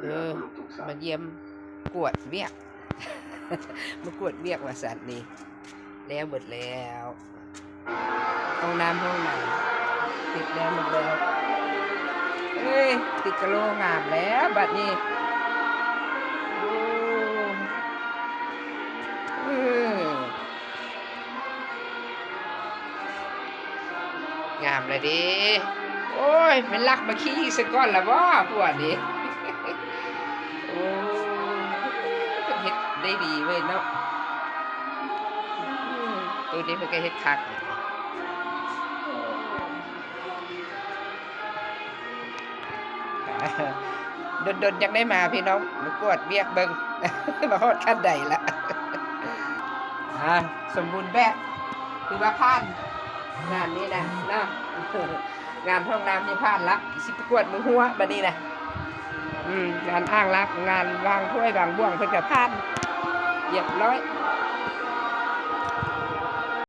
ເອີ ມາຢ້ຽມກວດວຽກ ມາກວດວຽກວ່າຊັ້ນນີ້ ແລ້ວເບິດແລ້ວ ຫ້ອງນ້ຳຫ້ອງໃນຕິດແລ້ວໝົດແລ້ວ ເອີຍ ຕິດກະໂຫຼງາມແລ້ວບັດນີ້ ໂອ້ ເອີ ງາມແລ້ວເດ້ ໂອ້ຍ ແມ່ນລັກມາຂີ່ສະກ່ອນລະບໍ່ພວກນີ້ ໂອ້ ເພິ່ນເຮັດໄດ້ດີເວີຍເນາະ ໂຕນີ້ເພິ່ນກໍເຮັດຄັກ ດົນໆ ຈັ່ງໄດ້ມາພີ່ນ້ອງ ມາກວດວຽກເບິ່ງ ວ່າຮອດຂັ້ນໃດລະ ອ່າ ສົມບູນແບບ ຖືວ່າຜ່ານ ງານນີ້ນະເນາະ ງານຫ້ອງນ້ຳນີ້ຜ່ານລະ ຊິໄປກວດມືຫົວບັດນີ້ນະ ອືມ ງານອ່າງລ້າງ ງານວາງຖ້ວຍວາງບ່ວງເພິ່ນກໍຜ່ານ ລຽບຮ້ອຍ.